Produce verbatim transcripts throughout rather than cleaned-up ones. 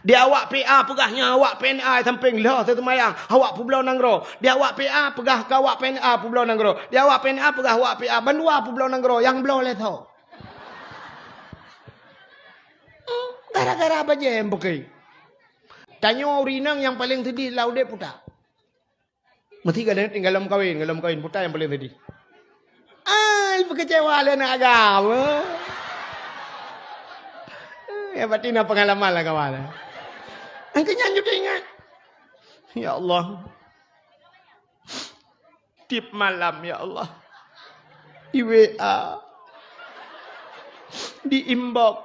Di awak P A peugah nyan awak P N A sampéng lheueh seumayang, awak peubloe nanggroe. Di awak P A peugah keu awak P N A peubloe nanggroe. Di awak P N A peugah awak P A bandua peubloe nanggroe, nyang bloe lé soe. Hmm, gara-gara bajée bukée. Tanyoe ureueng inong nyang paleng seudeh lam udeb peue ta? Meusti galom, galom kawin, galom kawin peue ta nyang paleng seudeh. Ai, peukeucewa lé aneuk agam. Ya, berarti na pengalaman lah kawan. Angka nyan jeuet ingat. Ya Allah. Tiep malam, ya Allah. Di W A. Di inbox.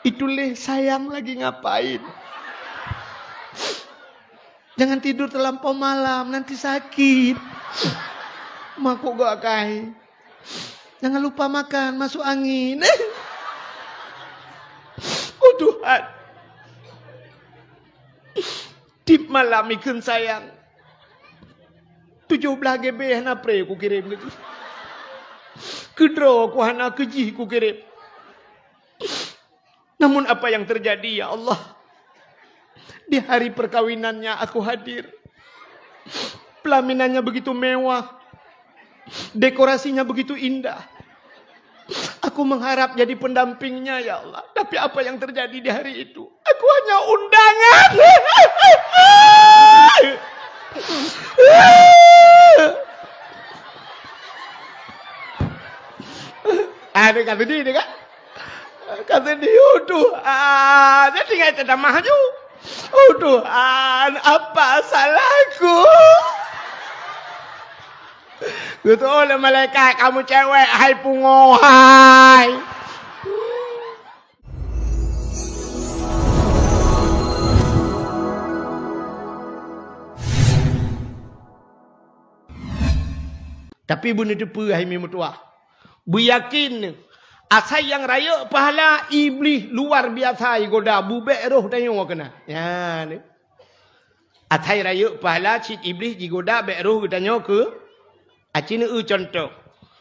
Dituléh, "Sayang lagi ngapain?" Jangan tidur terlampau malam, nanti sakit. Makuk gok akai. Jangan lupa makan, masuk angin. Oh Tuhan. Tiep malam ikheun sayang. Tujoh blaih G B hana pré kukirém keu jih. Keudroe ku hana keu jih kukirém. Namun apa yang terjadi, ya Allah? Di hari perkawinannya aku hadir. Pelaminannya begitu mewah. Dekorasinya begitu indah. Aku mengharap jadi pendampingnya, ya Allah. Tapi apa yang terjadi di hari itu? Aku hanya undangan. Ada kat sini dia kan? Kata dia, "Oh Tuhan, dia tinggal ceramah tu. Oh Tuhan, apa salahku?" Geutôh lé malaikat, "Kamu cewek, hai pungo, hai." Tapi beuneuteupeu hai mi meutuwah. Beuyakin, asai nyang rayeuk pahala Iblih luar biasa jigoda, bubek roh tanyoe keunan. Nyan. Asai rayeuk pahala cit Iblih jigoda bek roh geutanyoe keu. Aci neu contoh.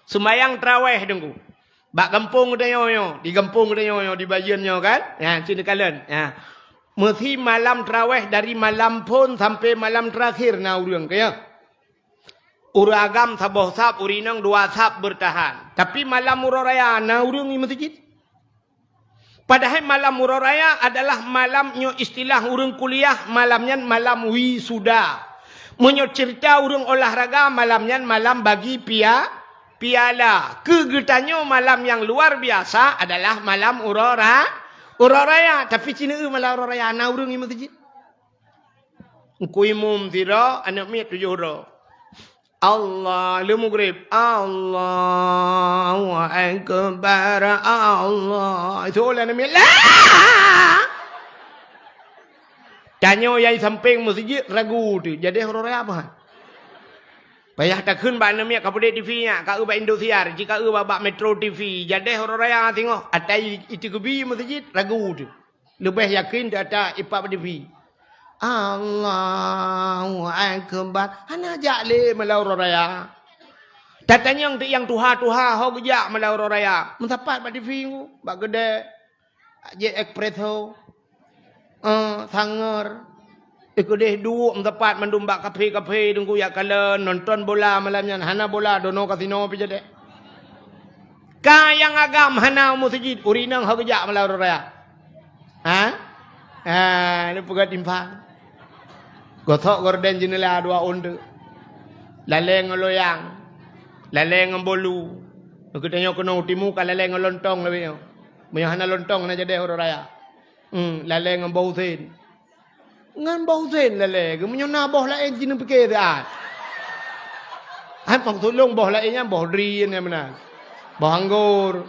Seumayang taraweh Teungku. Bak gampông geutanyoe nyoe, di gampông geutanyoe nyoe, di Bayeuen nyoe kan? Nyan, ci neukalon. Nyan. Meusi malam taraweh dari malam phon sampai malam terakhir na ureuëng, ka ya? Ureuëng agam saboh sab, ureuëng inong dua sab beurtahan. Tapi malam uroe raya na ureuëng i meuseujid. Padahai malam uroe raya adalah malam nyoe istilah ureuëng kuliah, malam nyan malam wisuda. Meunyoe ceurita ureuëng olahraga, malam nyan malam bagi pia-, piala. Keu geutanyoe malam nyang luar biasa adalah malam uroe ra-, uroe raya. Tapi ci neu malam uroe raya na ureuëng i meuseujid. Teungku imum sidroe, aneuk miet tujoh droe. Allah, lheueh mugreb. Allahu Akbar, Allah. Itu oleh aneuk miet. Lah! Tanyoe nyang sampéng meuseujid ragu tu. Jadi uroe raya apa? Payah takheun bak aneuk miet ka peuduek T V nyak, ka eu bak Indosiar, jika eu bak, bak Metro T V. Jadi uroe raya singoh, atai itu keubi meuseujid ragu tu. Leubeh yakin that-that ipak bak T V. Allahu Akbar. Hana jak lé malam uroe raya. Tatanyong teuk nyang tuha-tuha ho geujak malam uroe raya. Meusapat bak T V, bak keudè. Jép espresso. Eh, sanger. Eh, keudeh duek meusapat mandum bak kafe-kafe Teungku jak kalon nonton bola malam nyan. Hana bola, dono kasino pih jadi. Ka nyang agam hana u meuseujid, ureuëng inong ho geujak malam uroe raya. Ha? Ha, ni peugah timphan. Gosok gorden jeuneula dua ôn teuk. Lalée ngon loyang. Lalée ngon bolu. Geutanyoe keunoe u timu ka lalée ngon lontong lawét nyoe. Meunyoe hana lontong, hana jadi uroe raya. Hmm, lalée ngon boh usen. Ngon boh usen lalée, geumeunyoe na boh laén ci neupike siat. Hai, maksud lôn boh laén nyan boh drien nyan meunan. Boh anggor.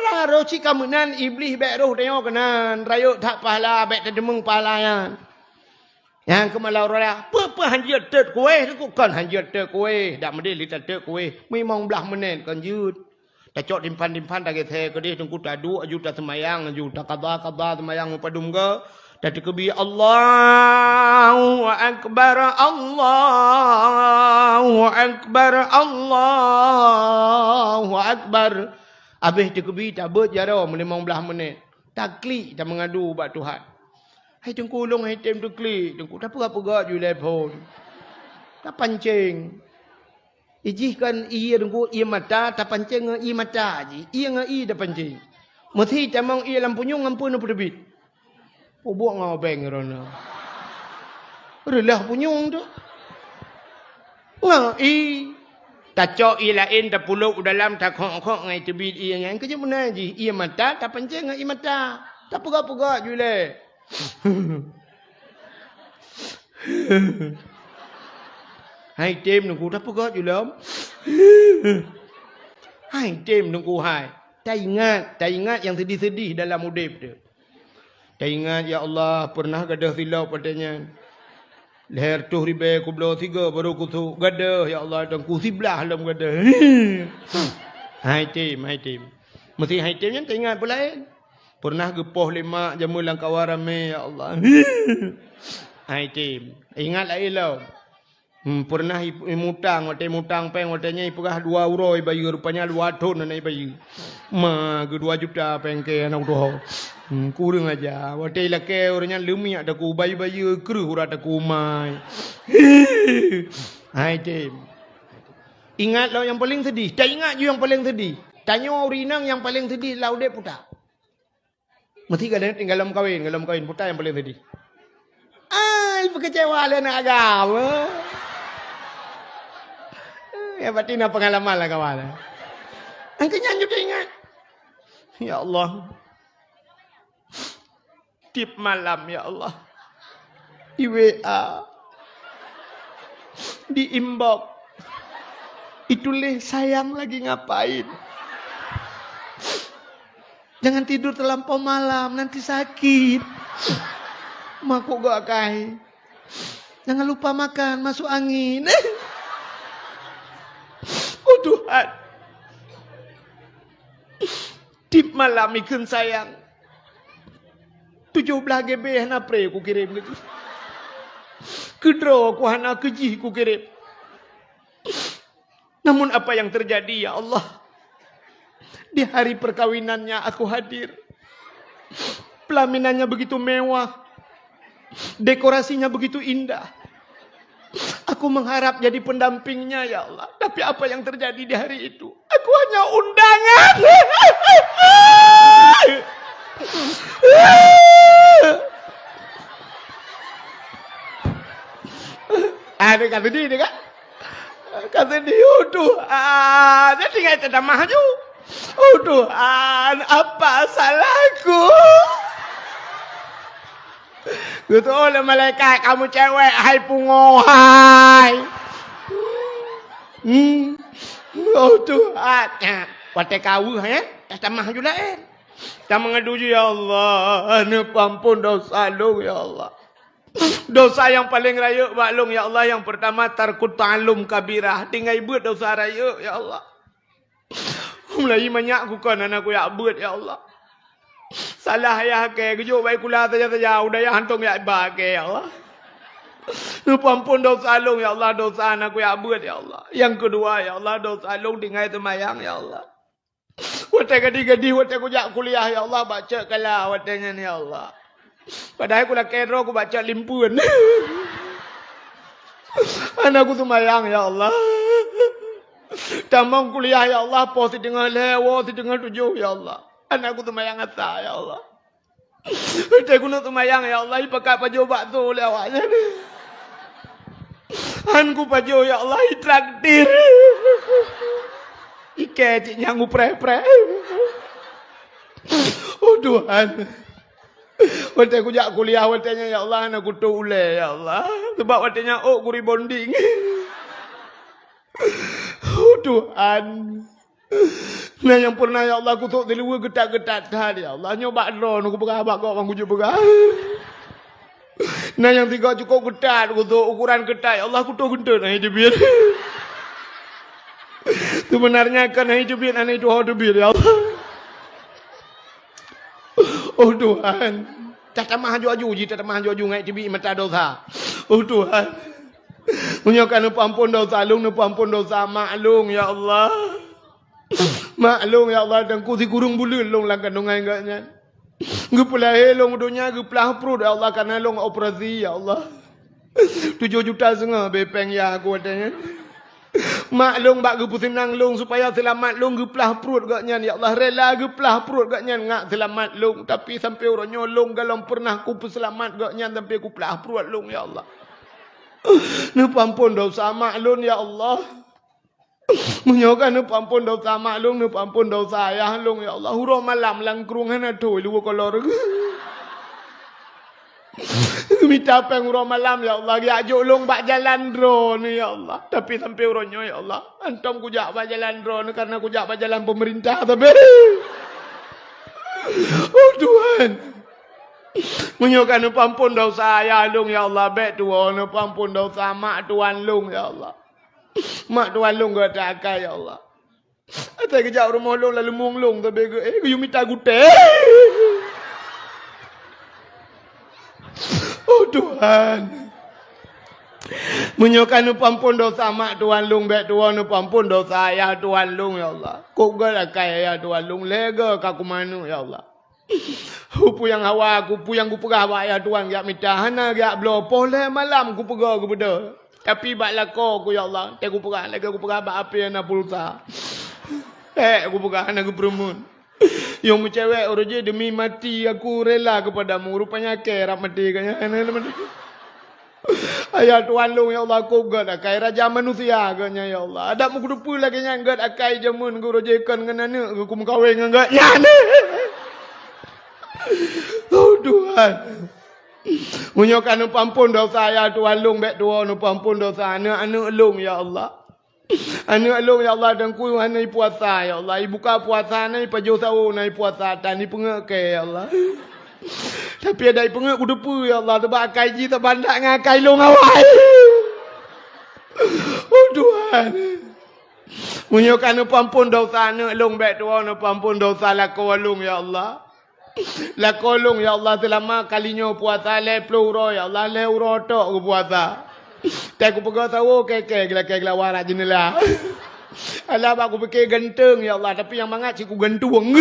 Hara roh cit ka meunan Iblih bék roh tanyoe keunan, rayeuk that pahala, bék tadeumeung pahala nyan. Nyang keu malam uroe raya, peue-peue hanjeuet teut kuéh, kon hanjeuet teut kuéh, dak meudeh lé tateut kuéh, meulimong blaih menét kon jeuet. Tacok timphan-timphan, tagétée keudeh Teungku, taduek aju, taseumayang aju, takada-kada seumayang padum goe, tateukeubi, "Allahu Akbar, Allahu Akbar, Allahu Akbar." Abéh teukeubi tabeuet jaroe meulimong blaih menét. Taklik tameungadu bak Tuhan. "Hai Teungku, ulôn hai tem teuklik, Teungku, tapeugah-peugah ju lé phon. Tapancéng." Ijih kan ie Teungku, ie mata tapancéng ngon ie mata jih. Ie ngon ie tapancéng. Meusi tamong ie lam punyueng, amphon peuteubiet. Pubuet ngon obeng droeneuh. Reulah punyueng tu. Ngon ie. Tacok ie laén, tapulop u dalam, takhok-khok ngon ie teubiet ie nyan. Keujeuet meunan jih, ie mata tapancéng ngon ie mata. Tapeugah-peugah ju lé. Hai tem Teungku, tapeugah ju lom. Hai tem Teungku hai. Taingat, taingat nyang seudih-seudih dalam udép teuh. Taingat, ya Allah, peureunah gadôh silop watée nyan. Lhée reutôh ribée kubloe sigoe barô kusôk. Gadôh, ya Allah, Teungku, siblaih lom gadôh. Hai tem, hai tem. Meusi hai tem nyan taingat peue laén. Peureunah geupoh lé mak jamén lam kawan ramé, ya Allah. Hai tem. Ingat laén lom. Hmm, peureunah i-, imutang, watée imutang péng, watée nyan ipeugah dua uroe ibayeue, rupanya dua thon hana ibayeue. Ma, geu dua juta péng keu aneuk tuho. Hmm, kureueng aja. Watée ilakée ureuëng nyan leumiak taku, bayeue-bayeue kreueh urat taku mai. Hai tem. Ingat lom nyang paleng seudih. Taingat ju nyang paleng seudih. Tanyoe ureuëng inong nyang paleng seudih lam udép peue ta? Meusti galom, galom kawén, galom kawén, peue ta nyang paleng seudih? Ai, peukeucewa lé aneuk agam. Ya, berarti na peungalaman lah kawan. Angkeu nyan ju teuingat. Ya Allah. Tiep malam, ya Allah. I W A. Di inbox. Ituléh, "Sayang lagi ngapain?" Jangan tidur terlampau malam, nanti sakit. Makuk gak kai. Jangan lupa makan, masuk angin. Oh Tuhan. Tiep malam ikheun sayang. Tujoh blaih G B hana pré kukirém keu jih. Keudroe ku hana keu jih kukirém. Namun apa yang terjadi, ya Allah? Di hari perkawinannya aku hadir. Pelaminannya begitu mewah. Dekorasinya begitu indah. Aku mengharap jadi pendampingnya, ya Allah. Tapi apa yang terjadi di hari itu? Aku hanya undangan. Ah, dia kata dia, dia kan? Kata dia, "Oh Tuhan, dia tinggal terjemah ju. Oh Tuhan, apa salahku?" Geuteu'oh lé malaikat, "Kamu cewek, hai pungo, hai." Hmm. Oh Tuhan. Watée kaweuh, eh, tatamah ju laén. Tameungadu ju, "Ya Allah, neupeuampon dosa lôn, ya Allah." Dosa nyang paleng rayeuk bak lôn, ya Allah, nyang peurtama tarkut ta'allum kabirah, tinggai beuet dosa rayeuk, ya Allah. Mulai manyak kukon hana kujak beuet, ya Allah. Salah ayah kée geujok bak sikula saja-saja, u dayah hántom jak ba kée, ya Allah. Neupeuampon dosa lôn, ya Allah, dosa hana kujak beuet, ya Allah. Nyang keudua, ya Allah, dosa lôn tinggai seumayang, ya Allah. Watée gadih-gadih, watée kujak kuliah, ya Allah, bak cok kala watée nyan, ya Allah. Padahai kulakée droe kubak cok limpeuen. Hana kuseumayang, ya Allah. Tamong kuliah, ya Allah, poh siteungoh lhée, woe siteungoh tujoh, ya Allah. Hana kuseumayang asa, ya Allah. Watée keuneuk seumayang, ya Allah, ipakat pajoh bakso lé awaknyan. Hán kupajoh, ya Allah, itraktir. Ikée cit nyang upreh-preh. Oh Tuhan. Watée kujak kuliah watée nyan, ya Allah, hana kutoh ulée, ya Allah. Sabab watée nyan ôk kurebonding. Oh Tuhan. Na nyang peureunah, ya Allah, kusok siluweue geutat-geutat that, ya Allah. Nyoe bak droe kupeugah bak gob nyang kujak peugah. Na nyang sigoe cukôp geutat kusok, ukuran geutat, ya Allah, kutoh geunteut hana jiteubiet. Seubeunarnya kan hana jiteubiet, hana jituho teubiet, ya Allah. Oh Tuhan, tatamah aju-aju jih, tatamah aju-aju ngon teubiet mata dosa. Oh Tuhan. Meunyoe ka neupeuampon dosa lôn, neupeuampon dosa mak lôn, ya Allah. Mak lôn, ya Allah, teungku sikureueng buleuen lôn lam kandongan geuh nyan. Geupeulahé lôn donya geuplah pruet, ya Allah, kana lôn operasi, ya Allah. Tujoh juta seungoh bé péng ya aku watée nyan. Mak lôn bak geupeuseunang lôn supaya seulamat lôn geuplah pruet gobnyan, ya Allah. Rela geuplah pruet gobnyan ngat seulamat lôn. Tapi sampoe uroe nyoe lôn galom peureunah kupeuseulamat gobnyan sampoe kuplah pruet lôn, ya Allah. Neupeuampon desya mak lôn, ya Allah. Meunyoe ka neupeuampon desya mak lôn, neupeuampon desya ayah lôn, ya Allah. Uroe malam lam krueng hana thoi luweue kolor. Mita péng uroe malam, ya Allah. Geujak jok lôn bak jalan droeneuh, ya Allah. Tapi sampoe uroe nyoe, ya Allah, hantom kujak bak jalan droeneuh karena kujak bak jalan peumeurintah sabe. Oh, Tuhan. Meunyoe ka neupeuampon desya ayah lôn, ya Allah, bék tuwoe neupeuampon desya mak tuan lôn, ya Allah. Mak tuan lôn geutak akai, ya Allah. Asai geujak rumoh lôn laleumeung lôn sabe geu-, eh, geuyue mita gutée. Oh, Tuhan. Meunyoe ka neupeuampon desya mak tuan lôn, bék tuwoe neupeuampon desya ayah tuan lôn, ya Allah. Kok geutak akai ayah tuan lôn, lhée goe ka kumaneuk, ya Allah. Peue nyang hawa ku, peue nyang kupeugah bak ayah tuan geujak mita, hana geujak bloe, poh lhée malam kupeugah geubeudôh. Tapi bak lakoe ku, ya Allah, teuh kupeugah lagée kupeugah bak api hana pulsa. Eh, kupeugah hana geupeureumeun. Nyang meucewek uroe jih demi mati aku rela keupadamu, rupanya kée rab maté gobnyan. Ayah tuan lôn, ya Allah, kok geutak akai raja manusia gobnyan, ya Allah. Adak meukeudeupeue lagée nyan geutak akai jameun geuh uroe jih kon ngon aneuk geuh kumeukawen ngon gobnyan. Oh, Tuhan. Meunyoe ka neupeuampon desya ayah tuan lôn, bék tuwoe neupeuampon desya aneuk-aneuk lôn, ya Allah. Aneuk lôn, ya Allah, Teungku, hana ipuasa, ya Allah. Ibuka puasa na, ipajoh sawo na, ipuasa tan, ipeungeuet kée, ya Allah. Tapi adak ipeungeuet kuteupeue, ya Allah, sabab akai jih saban that ngon akai lôn awai. Oh, Tuhan. Meunyoe ka neupeuampon desya aneuk lôn, bék tuwoe neupeuampon desya lakoe lôn, ya Allah. Lakoe lôn, ya Allah, seulama kali nyoe puasa lhée ploh uroe, ya Allah, lhée uroe tok geupuasa. Teuh kupeugah sawo kée-kée geulakée geulawa rot jeuneulah. Alah bak kupike ganteng, ya Allah, tapi nyang mangat cit kugantung.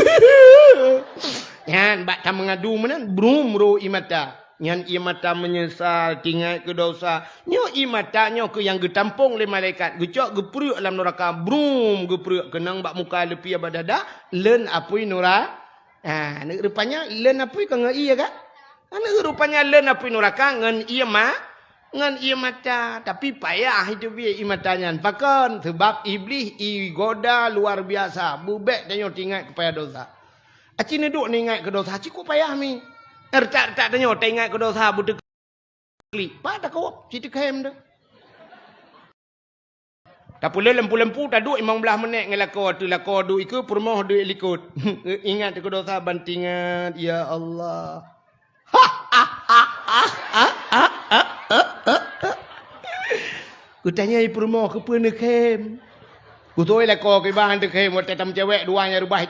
Nyan bak tameungadu meunan, brum ro ié mata. Nyan ié mata meunyeusal, teuingat keu desya. Nyoe ié mata nyoe keuh nyang geutampong lé malaikat, geucok geupreuek lam nuraka, brum geupreuek keunong bak muka leupie bak dada, leuen apui nura-, Ha, rupanya leuen apui kon ngon ié kan? Rupanya leuen apui nuraka ngon ié ma-, ngon ié mata. Tapi payah itu biet ié mata nyan. Pakon? Sabab Iblih igoda luar biasa. Beubek tanyoe teuingat keu payah desya. Aci neuduek neuingat keu desya, cikuk payah mi. Retak-retak tanyoe taingat keu desya beuteu klik. Pat takot, cit teukhem teuh. Tapeuleueh lampu-lampu, taduek limong blaih menit ngon lakoe, teuh lakoe duek ikeue, peurumoh duek likot. Ingat keu desya ban teuingat, ya Allah. Kutanyoe peurumoh keupeue neukhem. Kutôi lakoe kiban teukhem watée tameucewek dua nyang reubah.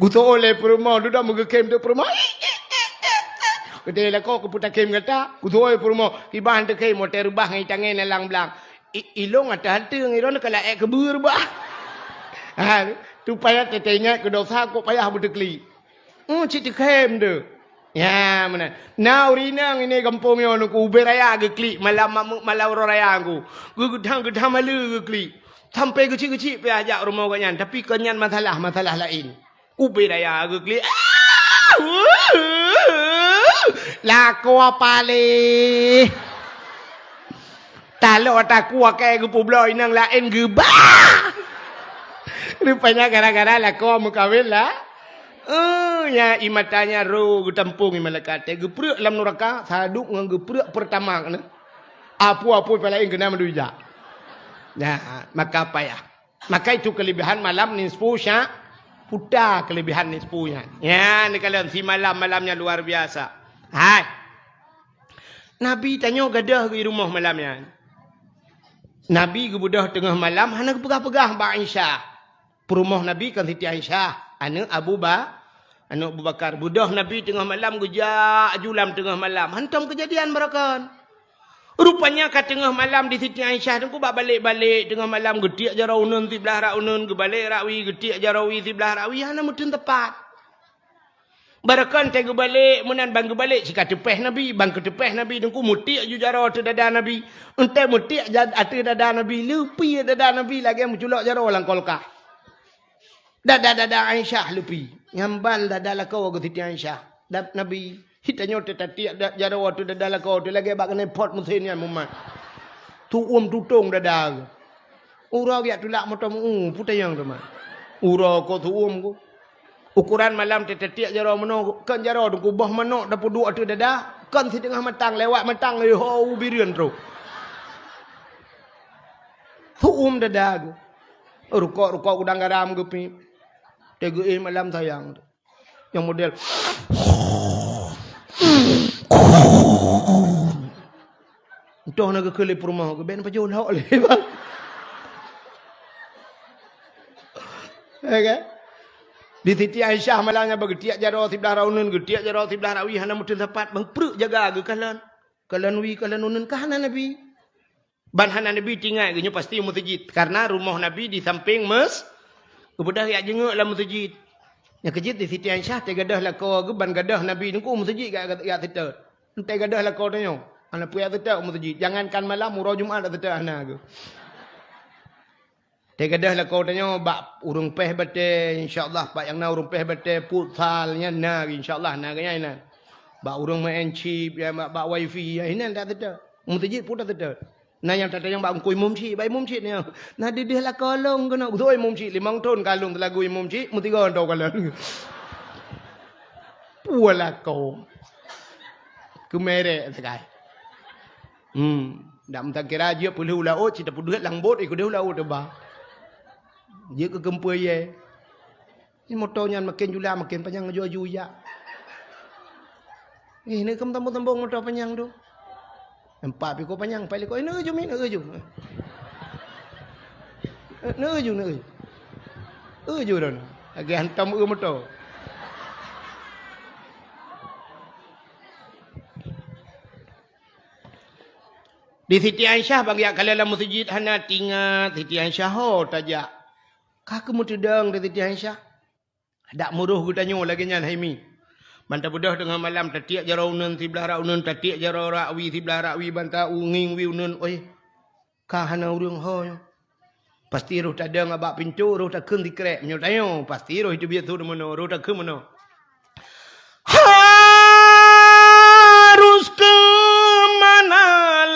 Guseuôt lé peurumoh, dudoe meugeukhem teuk peurumoh. Geudeh lakoe keupeue takhem gata, guseuôt lé peurumoh, kiban teukhem watée reubah ngon itangieng na lam blang. I-, ilong ata hanteung, ilong ka laék keubeue reubah. Ha, supaya teuingat keu desya kok payah beuteuklik. Hmm, cit teukhem teuh. Ya, meunan. Na ureueng inong ini gampông nyoe nungku ubé raya geuklik malam malam uroe raya nungku. Geugeudang-geudang maleue geuklik. Sampai geucik-geucik pih jak rumoh gobnyan, tapi kon nyan masalah, masalah laén. Ubé raya geuklik. Lakoe paléh. Taloe takue kée geupubloe inong laén geuba. Rupanya gara-gara lakoe meukawen lah. Eh, ya, ié mata nyan ro geutampong ié malaikat, teuh geupreuek lam nuraka, saduek ngon geupreuek peurtama keunan. Apui-apui pih laén keunan mandum ijak. Nah, maka payah. Maka itu kelebihan malam nisfu Sya-, puta kelebihan nisfu nyan. Ya, neukalon simalam, malam nyan luar biasa. Hai. Nabi tanyoe gadôh di rumoh malam nyan. Nabi geubeudôh teungoh malam hana geupeugah-peugah bak Aisyah. Peurumoh Nabi kan Siti Aisyah, aneuk Abu Ba-, aneuk Abu Bakar. Beudôh Nabi teungoh malam geujak aju lam teungoh malam. Hantom keujadian baroekon. Rupanya ka teungoh malam di Siti Aisyah teungku bak balek-balek, teungoh malam geutiek jaroe uneun siblah rak uneun, geubalek rak wie, geutiek jaroe wie siblah rak wie, hana meuteun teupat. Barokon teuh geubalek, meunan ban geubalek cit ka teupeh Nabi, ban keuteupeh Nabi teungku meutiek ju jaroe ateueh dada Nabi. Entée meutiek ja-, ateueh dada Nabi, leupie dada Nabi lagée meuculok jaroe lam kulkas. Dada-dada Aisyah leupie. Nyan ban dada lakoe geuh Siti Aisyah. Dab Nabi, tanyoe teuh tatiek da-, jaroe ateueh dada lakoe teuh lagée bak keuneuk pot meusén nyan mumat. Tuom tutong dada geuh. Uroe geujak tulak moto meu-, peue tanyong teuma. Uroe ko tuom ko. Ukoran malam teuh tatiek jaroe meunoe, kon jaroe teungku boh manok tapeuduek ateueh dada, kon siteungoh matang, lewat matang, eh, ho, u bireuen trok. Tuom dada geuh. Rukok-rukok gudang garam geupiep. Teuh geuéh malam sayang. Nyang model. Entah na geukheun lé peurumoh, geuben pajoh lhok lé, bang. Ya kan? Di Siti Aisyah malam nyan bak geutiek jaroe siblah rak uneun, geutiek jaroe siblah rak wie, hana meuteun sapat, bang, preuk jaga geuh kalon. Kalon wie, kalon uneun, ka hana Nabi. Ban hana Nabi teuingat geuh nyoe pasti u meuseujid, karena rumoh Nabi di sampéng mes-, geubeudôh jak jeungeuk lam meuseujid. Nyang keujeuet di Siti Aisyah teuh gadôh lakoe geuh ban gadôh Nabi teungku u meuseujid jak, jak, jak seutôt. Entée gadôh lakoe tanyoe, hana peue jak seutôt u meuseujid. Jangankan malam, uroe Jumat jak seutôt hana geuh. Teuh gadôh lakoe tanyoe bak ureuëng péh batée, insya Allah, bak nyang na ureuëng péh batée, futsal nyan na, insya Allah, na geuh nyan inan. Bak ureuëng main chip, ya, bak, bak wifi, ya, inan dak seutôt. Meuseujid pun dak seutôt. Na nyang tatanyong bak Teungku Imum Chik, bak Imum Chik nyoe. Na dideh lakoe lôn keunoe. Beutôi Imum Chik, limong thon ka lôn teulagu Imum Chik, meusigoe tho ka lôn. Peue lakoe. Keumerek sagai. Hmm, dak meutakira jeuet peulheueh u laôt, cit tapeudeuet lam bot, ikeu deuh u laôt teuba. Jeuet keu keumpeu ié. Ni moto nyan maken jula maken panyang laju-laju jak. Eh, neukheun tambong-tambong moto panyang tu. Empat piko panyang, empat liko. Eh, neuju mi, neuju. Eh, neuju, neuju. Uju dah. Lagi hantom eu moto. Di Siti Aisyah bagi jak kalon lam meuseujid hana teuingat Siti Aisyah ho tajak. Ka keuh meuteudong di Siti Aisyah. Dak meuroh geutanyoe lagée nyan hai mi. Ban tabeudôh teungoh malam tatiek jaroe uneun siblah rak uneun, tatiek jaroe rak wie siblah rak wie, ban ta-u ngieng wie uneun, oi. Ka hana ureuëng ho nyoe. Pasti roh tadong bak pintoe, roh takheun sikrek. Meunyoe tanyoe, pasti roh teubiet su meunoe, roh takheun meunoe. Harus keu mana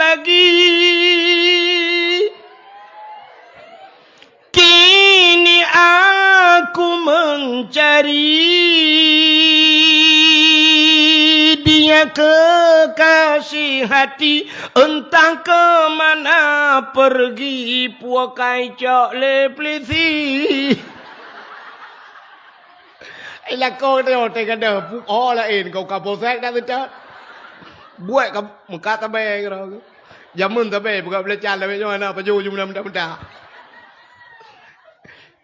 lagi? Kini aku mencari dia kekasih hati, entah ke mana pergi, puakai cok lé pelisi. Ai lakoe teuh, teuh gadôh, pu-, oh laén, kau ka posek dak teuh. Buet ka meukat tabé keudroe. Jameun tabé, buka beulacan tabé nyoe hana pajoh ju meuda-meuda.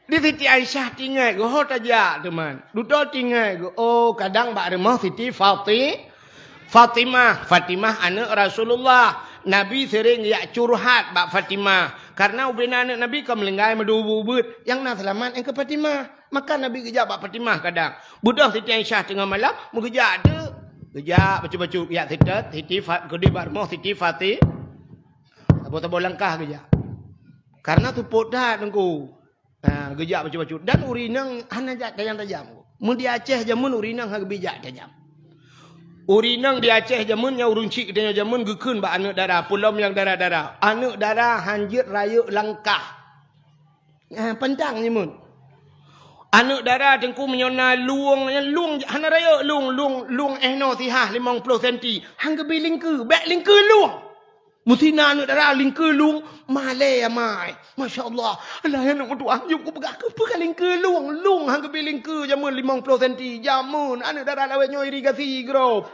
Di Siti Aisyah teuingat geuh, ho tajak teuma. Dudoe teuingat geuh, oh, kadang bak rumoh Siti Fati-, Fatimah. Fatimah aneuëk Rasulullah. Nabi sering jak curhat bak Fatimah. Karena ubena aneuëk Nabi ka meulinggai meudubu beuet. Nyang na seulamat nyang keu Fatimah. Maka Nabi geujak bak Fatimah kadang. Beudôh Siti Aisyah teungoh malam, meugeujak teuk. Geujak bacut-bacut, jak seutôt, Siti Fa-, keudeh bak rumoh Siti Fati-, saboh-saboh langkah geujak. Karena seupôt that teungku. Ha, geujak bacut-bacut. Dan ureuëng inong hana jak tajam-tajam. Meunyo di Aceh jameun ureuëng inong hana geubi jak tajam. Ureuëng inong di Aceh jameun nyang ureuëng chik geutanyoe jameun geukheun bak aneuëk dara, peulom nyang dara-dara. Aneuëk dara hanjeuet rayeuk langkah. Ha, pantang jameun. Aneuëk dara teungku meunyoe na lueng, lueng hana rayeuk lueng, lueng, lueng eh noe sihah limong ploh senti. Han geubi lingkeue, bék lingkeue lueng. Meusti na aneuëk dara lingkeue lueng, malée amai. Masya Allah. Alah, ya aneuk meutuah, yum kupeugah keu peue ka lingkeue lueng. Lueng han geubi lingkeue jameun limong ploh senti. Jameun aneuëk dara lawét nyoe irigasi grob.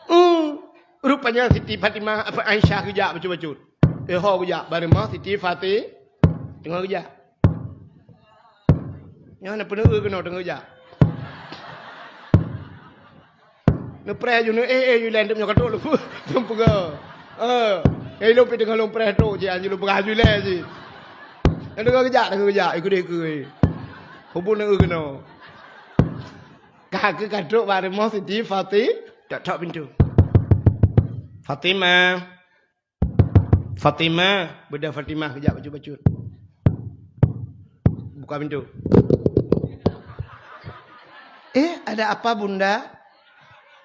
Hmm. Rupanya Siti Fatimah, apa, Aisyah geujak bacut-bacut. Eh, ho geujak, barô mah Siti Fati-, teungoh geujak. Nyan na peuneue keunoe teungoh jak. Neupreh ju neu-, eh, eh, ju lé, nyoe ka trok lôn, lôn peugah. Eh, eh, lôn pih teungoh lôn preh trok jih, lôn peugah ju lé jih. Nyang teungoh geujak, teungoh geujak, ikeu deh keu. Hubung neu keunoe. Ka keu ka trok bak rumoh Siti Fati-, tok-tok pintoe. "Fatimah. Fatimah." Beudôh Fatimah geujak bacut-bacut. Buka pintoe. "Eh, ada apa, Bunda?"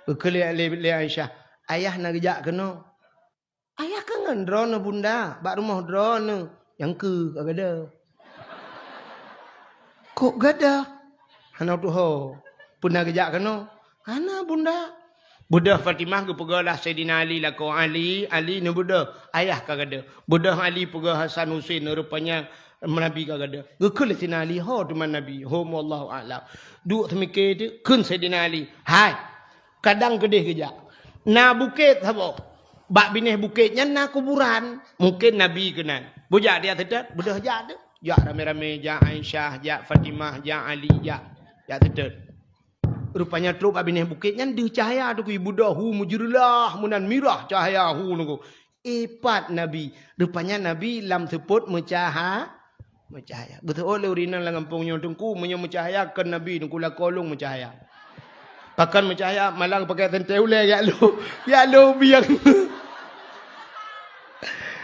Geukheun lé, lé, lé Aisyah, "Ayah na geujak keunoe." "Ayah ka ngon droeneuh, Bunda, bak rumoh droeneuh." "Nyang keu ka gadôh." "Kok gadôh?" "Hana tuho. Peue na geujak keunoe?" "Hana, Bunda." Beudôh Fatimah geupeugah lah Saidina Ali lakoe, "Ali, Ali, neubeudôh, ayah ka gadôh." Beudôh Ali peugah Hasan Husein, rupanya Nabi ka gadôh. Geukheun lé Saidina Ali, "Ho teuma Nabi?" "Ho, wallahu a'lam." Duek teumike teuh, kheun Saidina Ali, "Hai, kadang keudeh geujak. Na bukét saboh. Bak binéh bukét nyan na kuburan. Mungken Nabi keunan." Beujak jak seutôt, beudôh jak teuh. Jak ramé-ramé, jak Aisyah, jak Fatimah, jak Ali, jak, jak seutôt. Rupanya trok bak binéh bukét nyan deuh cahya teuh, beudôh hu meujeureulah meunan mirah cahya hu nyoe. Ipat Nabi. Rupanya Nabi lam seupôt meucaha-, meucahya. Geuseuôt lé ureueng inong lam gampông nyoe, "Teungku, meunyoe meucahya kon Nabi, Teungku, lakoe lôn meucahya." "Pakon meucahya?" "Malam pakai sentée ulée jak lôn, jak lôn bieng."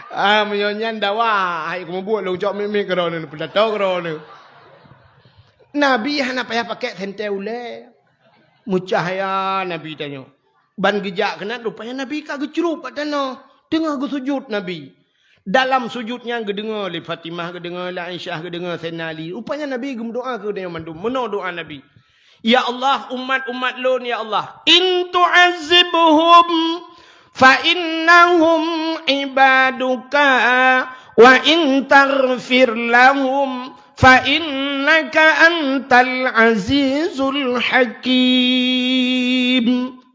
Ah, meunyoe nyan dawa, hai keumeubeuet lôn cok miet-miet keudroe nyoe, peudato keudroe nyoe. Nabi hana payah pakai sentée ulée. Meucahya Nabi tanyoe. Ban geujak keunan, rupanya Nabi ka geucrub bak tanoh. Teungoh geusujut Nabi. Dalam sujut nyan geudeungoe lé Fatimah, geudeungoe lé Aisyah, geudeungoe Saidina Ali. Rupanya Nabi geumeudoa keu geutanyoe mandum. Meunoe doa Nabi, "Ya Allah, umat-umat lôn, ya Allah, in tu'azzibhum fa innahum ibaduka, wa in taghfir lahum fa innaka antal azizul hakim."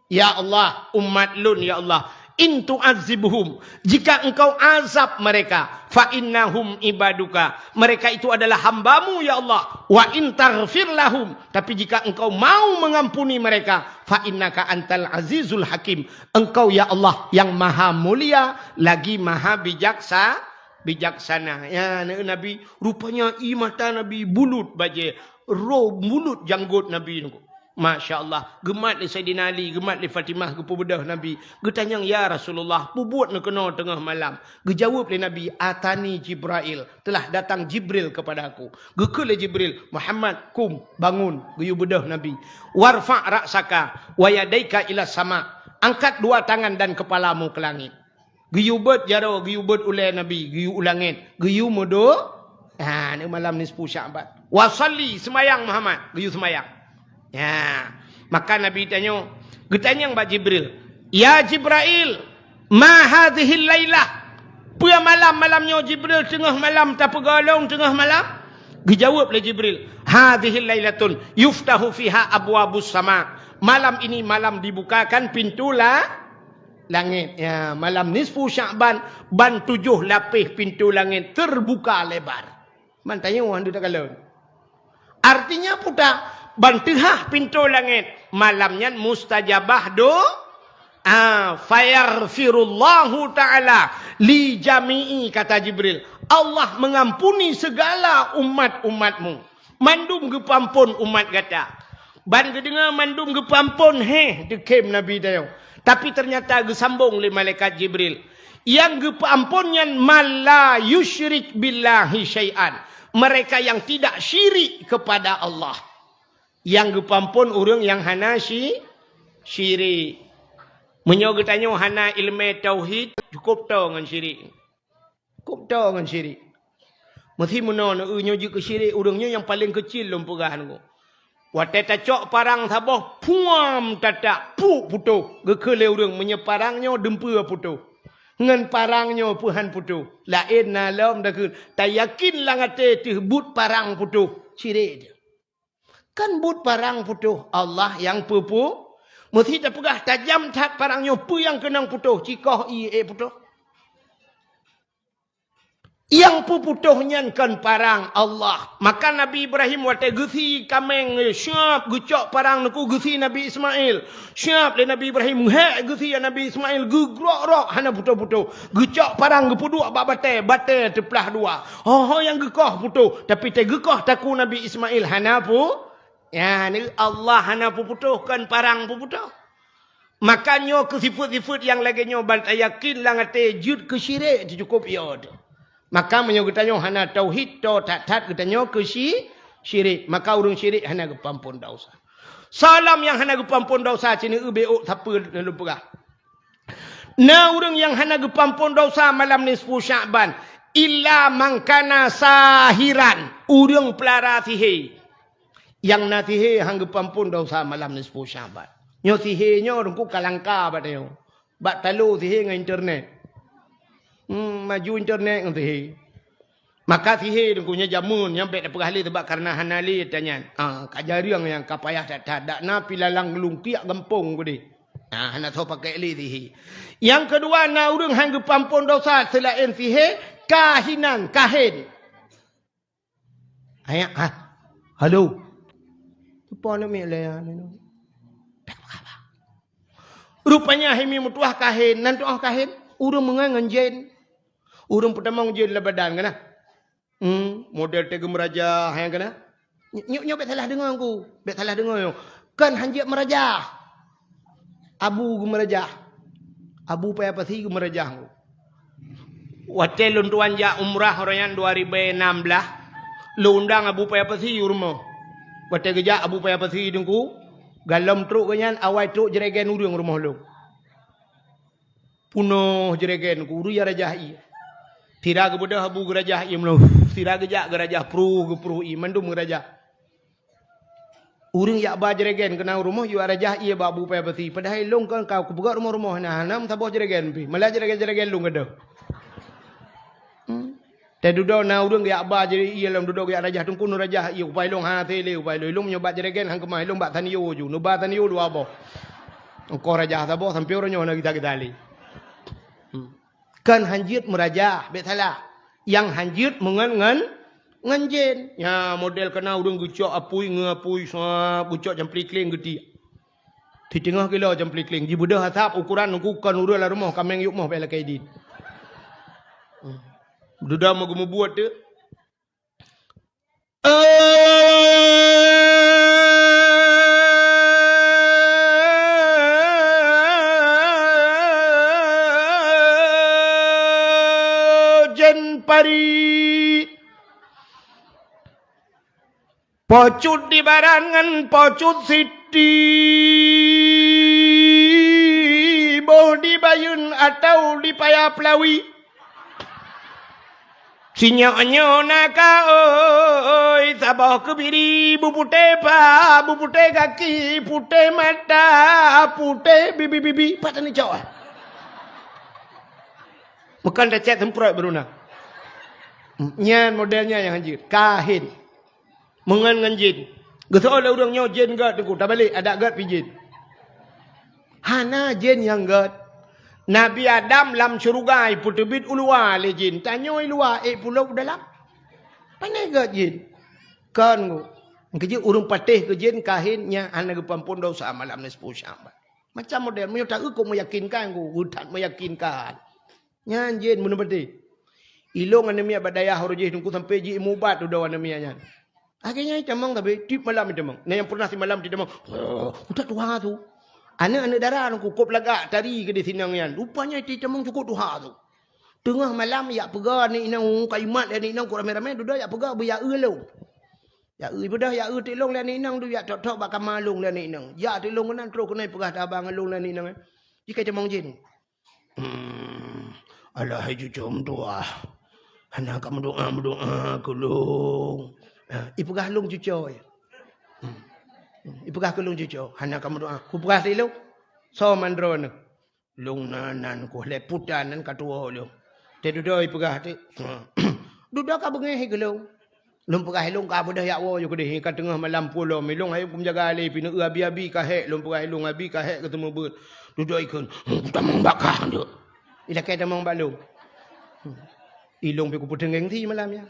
Ya Allah, umat lôn, ya Allah, in tu'azzibhum, jika Engkau azab mereka, fa innahum ibaduka, mereka itu adalah hamba-Mu, ya Allah, wa in taghfir lahum, tapi jika Engkau mau mengampuni mereka, fa innaka antal azizul hakim, Engkau, ya Allah, yang maha mulia lagi maha bijaksa-, bijaksana. Ya, Nabi, rupanya ie mata Nabi bulut bajée, roh bulut janggot Nabi nyoe. Masya Allah, geumat lé Saidina Ali, geumat lé Fatimah, geupeubeudôh Nabi. Geutanyong, "Ya Rasulullah, peue buet neuh keunoe teungoh malam?" Geujaweueb lé Nabi, "Atani Jibrail, telah datang Jibril kepada aku." Geukheun lé Jibril, "Muhammad, kum, bangun." Geuyue beudôh Nabi. "Warfa' ra'saka wa yadaika ila sama." Angkat dua tangan dan kepalamu ke langit. Geuyue beuet jaroe, geuyue beuet ulée Nabi, geuyue u langét, geuyue meudo-, ha, nyoe malam nisfu Sya'ban. "Wa shalli, seumayang Muhammad," geuyue seumayang. Ya, maka Nabi tanyoe, geutanyong bak Jibril, "Ya Jibrail, ma hadzihil lailah?" Peue malam, malam nyoe Jibril, teungoh malam tapeugolong teungoh malam? Geujaweueb lé Jibril, "Hadzihil lailatun yuftahu fiha abwabus sama." Malam ini malam dibukakan pintu la-, langét. Ya, malam nisfu Sya'ban, ban tujoh lapéh pintoe langét teubuka lebar. Man tanyoe han takalon. Artinya peue ta, ban teuhah pintoe langét, malam nyan mustajabah do-, ah, fayaghfirullahu ta'ala li jami'i, kata Jibril. Allah mengampuni segala umat-umatmu. Mandum geupeuamphon umat gata. Ban geudeungoe mandum geupeuamphon, heh, teukhém Nabi tanyoe. Tapi ternyata geusambong lé malaikat Jibril, "Nyang geupeuamphon nyan man la yusyrik billahi syai'an." Mereka yang tidak syirik kepada Allah. Nyang geupeuamphon ureuëng nyang hana syi-, syirik. Meunyoe geutanyoe hana iéleumé tauhid, cukup toe ngon syirik. Cukup toe ngon syirik. Meusi meunoe, nyoe jeuet keu syirik ureuëng nyoe nyang paleng keucil lôn peugah nyoe. Watée tacok parang saboh, puam tatak, puk putôh. Geukheun lé ureuëng, "Meunyoe parang nyoe dumpeue putôh, ngon parang nyoe peuhan putôh." Laén na lom takheun, tayakin lam até teuh buet parang putôh. Syirik teuh. Kan buet parang putôh, Allah nyang peupue. Meusi tapeugah tajam that parang nyoe, peue nyang keunong putôh, cikoh ié ék putôh. Nyang peuputôh nyan kon parang Allah. Maka Nabi Ibrahim watée geusie kaméng, siap geucok parang Teungku, geusie Nabi Ismail. Siap lé Nabi Ibrahim hék geusie Nabi Ismail, geugrok-grok hana putôh-putôh. Geucok parang geupeuduek bak batée, batée teuplah dua. Ho-ho nyang geukoh putôh, tapi teuh geukoh takue Nabi Ismail hana pu-, ya, ni Allah hana peuputôh, kon parang peuputôh. Maka nyoe keu sifeuet-sifeuet nyang lagée nyoe ban tayakin lam até jeuet keu syirik teuh cukôp yo teuh. Maka meunyoe geutanyoe hana tauhid, toe that-that geutanyoe keu si-, syirik, maka ureuëng syirik hana geupeuampon desya. Soe lom nyang hana geupeuampon desya, sineuk bék sapeue lôn peugah. Na ureuëng nyang hana geupeuampon desya malam nisfu Sya'ban, illa man kana sahiran, ureuëng peulara sihé. Nyang na sihé han geupeuampon desya malam nisfu Sya'ban. Nyoe sihé nyoe Teungku ka langka bak tanyoe. Bak talo sihé ngon internet. Hmm, maju internet ngon sihé. Maka sihé Teungku nyoe jameun nyang bék tapeugah lé, sabab kareuna hana lé tanyan. Ah, ka jareueng nyang ka payah that-that. Dak na pi lalang lungkiak gampông keudeh. Ah, hana soe pakai lé sihé. Nyang keudua, na ureuëng han geupeuampon desya seulaén sihé, kahinan, kahén. Ayah, ah. Halo. Teupon aneuk miet lé, ya, nyoe. Rupanya hai mi meutuah kahén, nan tuah kahén, ureuëng meungon ngon jén. Ureuëng peutamong jén lam badan, kan, ah? Hmm, model teuh geumeuraja, hai, kan, ah? Nyoe, nyoe, nyoe bék salah deungoe Teungku, bék salah deungoe nyoe. Kon han jeuet meuraja. Abu geumeurajah. Abu Paya Pasi geumeurajah. Watée lôn tuan jak umrah uroe nyan dua ribu enam belas, lôn undang Abu Paya Pasi u rumoh. Watée geujak Abu Paya Pasi Teungku, galom trok geuh nyan awai trok jeuregen ureuëng rumoh lôn. Peunoh jeuregen Teungku, ureuëng jak rajah ié. Sira geubeudôh Abu geurajah ié meulôn, sira geujak geurajah pruh, geupruh ié, mandum geurajah. Ureuëng jak ba jeuregen keunan u rumoh, jak rajah ié bak Abu Paya Pasi. Padahai lôn kon ka kupeugöt rumoh-rumoh, na hana meusaboh jeuregen pih. Malah jeuregen-jeuregen lôn keudeh. Hmm. Teududoe na ureuëng jak ba jere-, ié lom dudoe jak rajah Teungku, neurajah ié, kupai lôn hase lé, kupai lôn. Lôn meunyoe bak jeuregen han keumah, lôn bak tanio ju. Neuba tanio dua boh. Engkoh rajah saboh sampoe uroe nyoe hana gisa-gisa lé. Hmm. Kon han jeuet meurajah, bék salah. Nyang han jeuet meungon ngon, ngon jén. Nya model kana ureuëng geucok apui ngon apui, sab, geucok camplikling geutiek. Siteungoh kilo camplikling, jibeudôh asab ukuran Teungku, kon ureuëng lam rumoh, kaméng yôh moh bék lakée idin. Dudoe meugeumubuet teuk. Jén pari. Po Cut di Baran ngon Po Cut Siti, boh di Bayeuen atawa di Paya Peulawi. Sinyoe nyoe na ka, oi, saboh keubiri, beuputéh pha, beuputéh gaki, putéh mata, putéh bibi-bibi, pat teunicok, eh. Bukan tacet semprot baru na. Nyan modelnya nyang hanjeuet. Kahin. Meungon ngon jén. Geusoe lé ureuëng nyoe jén gét Teungku, tabalek adak gét pih jén. Hana jén nyang gét. Nabi Adam lam syeuruga ipeuteubiet u luwa lé jén, tanyoe i luwa ék pulo u dalam. Pane gét jén? Kon Teungku. Keujeuet ureuëng patéh keu jén kahin nyang hana geupeuampon desya malam nisfu Sya'ban. Macam model meunyoe taeu kok meuyakinkan Teungku, that meuyakinkan. Nyan jén meuneubeuti. Ilong aneuk miet bak dayah uroe jih Teungku sampai jimubat u doe aneuk miet nyan. Akhé nyan itamong tapi tiep malam itamong. Na nyang pernah simalam itamong, "Oh, utak tuha tu." Aneuk-aneuk dara Teungku kop lagak tari keudeh sinong nyan. Rupanya itamong cukop tuha tu. Teungoh malam yak peugah aneuk inong, ka imat lé aneuk inong kok ramé-ramé dudoe yak peugah beu yak eu lôn. Yak eu ibeudôh yak eu tilong lé aneuk inong tu yak thok-thok bak kama lôn lé aneuk inong. Yak tilong keunan trok keunoe peugah tabang lôn lé aneuk inong, eh. Jih ka itamong jén. Hmm, alah hai cucoe meutuah. Hana ka meudoa-meudoa keu lôn. Ha, ipeugah lôn cucoe. Hmm. Hmm, ipeugah keu lôn cucoe. Hana ka meudoa. Kupeugah lé lôn. Soe mandroe nyoe? Lôn na nan kuh lé putan nan ka tuwoe lôn. Teududoe ipeugah teuk. Dudoe ka beungéh keu lôn. Lôn peugah ilong ka beudôh yak woe ju keudeh, ka teungoh malam pulo, ilong hayeu kumeujaga lé pineue abi-abi ka hék, lôn peugah ilong abi ka hék keu teumeubeut. Dudoe ikheun, "Tamong bak kah deuek." Ilakée tamong bak lôn. Ilong pih kupeuteunggeng thi malam nyan.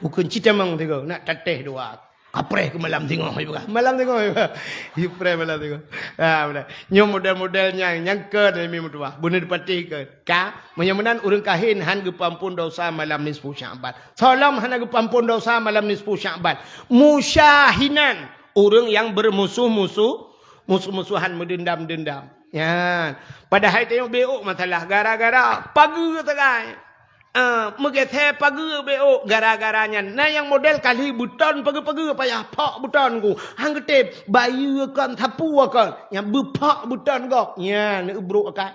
Kukheun citamong tiga, nak tatéh dua. Kapreh keu malam singoh, ibu kah. Malam singoh, ibu kah. Ipreh malam singoh. Ha, beuna. Nyoe model-model nyang, nyang keu Nabi meutuah. Beuna dipatéh keu. Ka, meunyoe meunan ureueng kahin han geupeuampon dosa malam nisfu Sya'ban. Soe lom hana geupeuampon dosa malam nisfu Sya'ban. Musyahinan, ureueng nyang beurmusoh-musoh, musoh-musohan, meudendam-dendam. Nyan. Padahai tanyoe beuôk masalah gara-gara pageue sagai. Ah, meugeusé pageue beuôk gara-gara nyan. Na nyang model kali beuton pageue-pageue payah phok beuton ku. Han geutem, bayeue kon, sapue kon. Nyang beuphok beuton gob. Nyan, neubrok akai.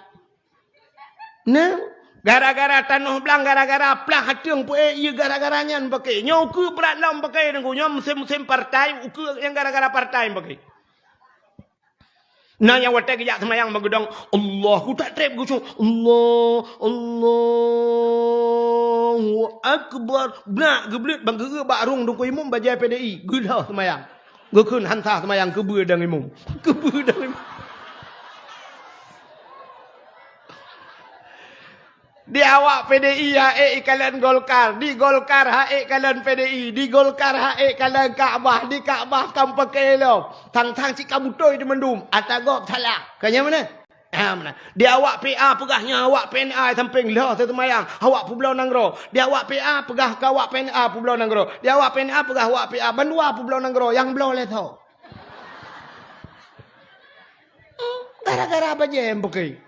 Nah, gara-gara tanoh blang, gara-gara plah ateueng peuék, ié gara-gara nyan paké. Nyoe ukeue brat lom paké nunggu. Nyoe musém-musém partai, ukeue nyang gara-gara partai paké. Na nyang watèe geujak seumayang bak geudong, Allah, ku tak trép geucok. Allah, Allahu Akbar. Brak geubleuet bang geueu bak rhueng dungku imum bajèe P D I. Geulhah seumayang. Geukheun han sah seumayang keubeue dong imum. Keubeue dong imum. Di awak P D I ha ék ikalon Golkar, di Golkar ha ék kalon P D I, di Golkar ha ék kalon Ka'bah, di Ka'bah kan paké lom. Thang-thang cit ka beutôi di mandum, ata gob salah. Ka nyan meunan? Ha, meunan. Di awak P A peugah nyan awak P N A sampéng lheueh seumayang, awak peubloe nanggroe. Di awak P A peugah keu awak P N A peubloe nanggroe. Di awak P N A peugah awak P A bandua peubloe nanggroe, nyang bloe lé soe. Hmm, gara-gara bajèe paké.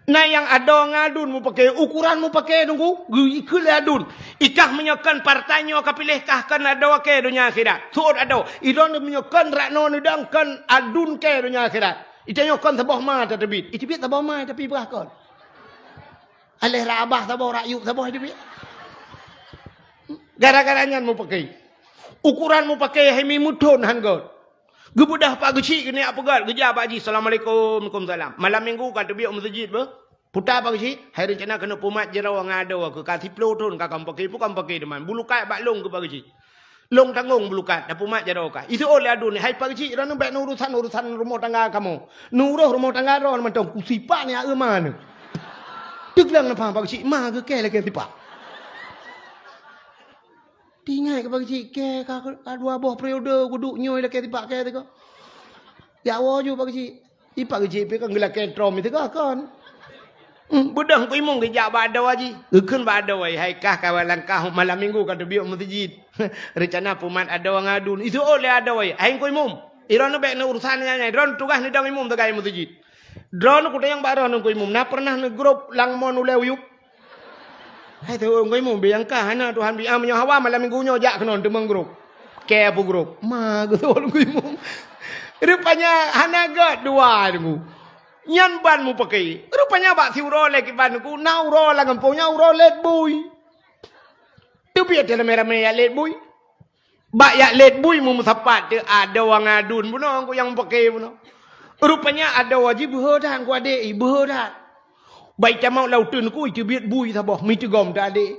Na nyang adoe ngon adun mupaké, ukuran mupaké nunggu, geu-, ikheun lé adun. Ikah meunyoe kon partai nyoe kapiléh kah kon adoe keu donya akhirat. Seuôt adoe. Idong meunyoe kon rak noe neudong kon adun keu donya akhirat. Itanyoe kon saboh ma tateubiet. Iteubiet saboh ma tapi peugah kon. Aléh rak abah saboh, rak yub saboh iteubiet. Gara-gara nyan mupaké. Ukuran mupaké hai mi meuthon han göt. Geubeudôh Pak Geuchik keuneuk peugöt, geujak bak jih, "Assalamualaikum." "Waalaikumsalam." "Malam minggu ka teubiet u meuseujid beuh?" "Puta Pak Geuchik, hai rencana keuneuk pumat jaroe ngon adoe keuh, ka siplôh thon ka kamoe paké, peue kamoe paké teuma? Bulukat bak lông keu Pak Geuchik. Lông tanggông bulukat, tapumat jaroe kah." Iseuôt lé adun, "Hai Pak Geuchik, droeneuh bèk neuurusan urusan rumoh tangga kamoe. Neuuroh rumoh tangga droeneuh mantong, kusipak nyan eu ma neuh." Teuk lông leupah Pak Geuchik, ma geukèe lakèe sipak. Teuingat keu Pak Geuchik, kèe ka, ka dua boh periode kuduek nyoe lakèe sipak kèe teuka. Jak woe ju Pak Geuchik. I Pak Geuchik pih kan geulakèe trom teuka kon. Hmm, beudôh Teungku Imum geujak bak adoe jih. Geukheun bak adoe, "Hai kah kawan langkah malam minggu ka teubiet u meuseujid. Reuncana pumat adoe ngon adun." Iseuôt lé adoe, "Hai Teungku Imum, droeneuh bèk neuurusan nyan, nyan. Droeneuh tugaih neudong imum sagai meuseujid." Droeneuh kutanyong bak droeneuh Teungku Imum, na peureunah neugrôp lam mon ulèe uyueb? Hai Teungku Imum, biang kah hana Tuhan bi, ah, meunyoe hawa malam minggu nyoe jak keunoe teumeung grôp. Kèe peue grôp. Ma geutôh Teungku Imum. Rupanya hana göt dua Teungku. Nyan ban mupaké. Rupanya bak siuroe lé kiban Teungku, na uroe lam gampông nyan uroe lét bui. Teubiet ramé-ramé jak lét bui. Bak jak lét bui meumeusapat teuk adoe ngon adun bunoe, Teungku, nyang paké bunoe. Rupanya adoe jih beuhe that, Teungku, adék jih beuhe that. Bak itamong lam uteuen Teungku, iteubiet bui saboh, meuteugom teuk adék.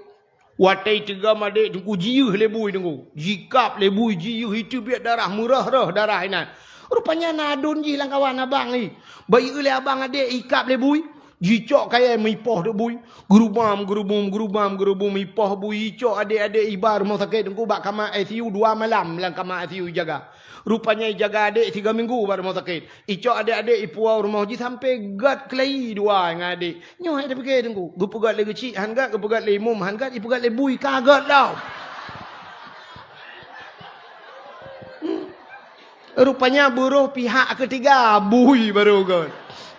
Watèe iteugom adék Teungku, jiyeuh lé bui Teungku. Jikab lé bui, jiyeuh, iteubiet darah, meuröh-röh darah inan. Rupanya na adun jih lam kawan abang jih. Bak ieu lé abang adék ikab lé bui. Jicok kayèe meuipoh teuk bui. Geurubam, geurubum, geurubam, geurubum, ipoh bui, icok adék-adék iba rumoh sakét Teungku bak kama I C U dua malam lam kama I C U ijaga. Rupanya ijaga adék tiga minggu bak rumoh sakét. Icok adék-adék ipuwoe rumoh jih sampoe göt keulayi dua ngon adék. Nyoe hai tapiké Teungku, geupeugöt lé Geuchik han göt, geupeugöt lé Imum han göt, ipeugöt lé bui ka göt lom. Hmm. Rupanya beurôh pihak keutiga, bui barô göt.